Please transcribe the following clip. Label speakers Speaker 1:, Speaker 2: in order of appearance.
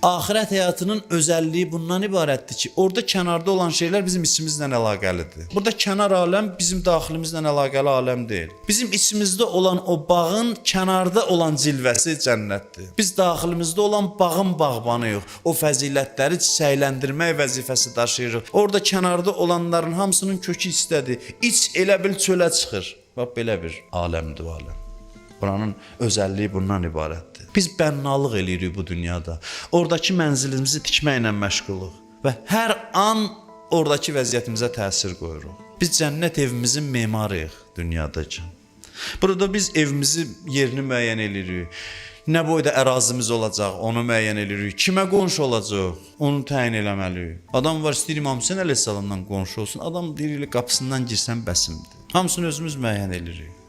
Speaker 1: Axirət həyatının özəlliyi bundan ibarətdir ki, orada kənarda olan şeylər bizim içimizlə əlaqəlidir. Burada kənar aləm bizim daxilimizlə əlaqəli aləm deyil. Bizim içimizdə olan o bağın kənarda olan cilvəsi cənnətdir. Biz daxilimizdə olan bağın bağbanıyıq. O fəzilətləri çiçəkləndirmək vəzifəsi daşıyırıq. Orada kənarda olanların hamısının kökü istədir. İç elə bil çölə çıxır. Bax belə bir aləmdir o aləm. Buranın özəlliyi bundan ibarətdir. Biz bənnalıq eləyirik bu dünyada. Oradakı mənzilimizi tikməklə məşğuluq və hər an oradakı vəziyyətimizə təsir qoyuruq. Biz cənnət evimizin memarıyıq dünyadakı. Burada biz evimizi yerini müəyyən eləyirik. Nə boyda ərazimiz olacaq, onu müəyyən eləyirik. Kimə qonşu olacaq, onu təyin eləməliyik. Adam var istəyir İmam Hüseyn əleyhissalamdan qonşu olsun. Adam deyir elə qapısından girsən bəsimdir. Hamısını özümüz müəyyən eləyirik.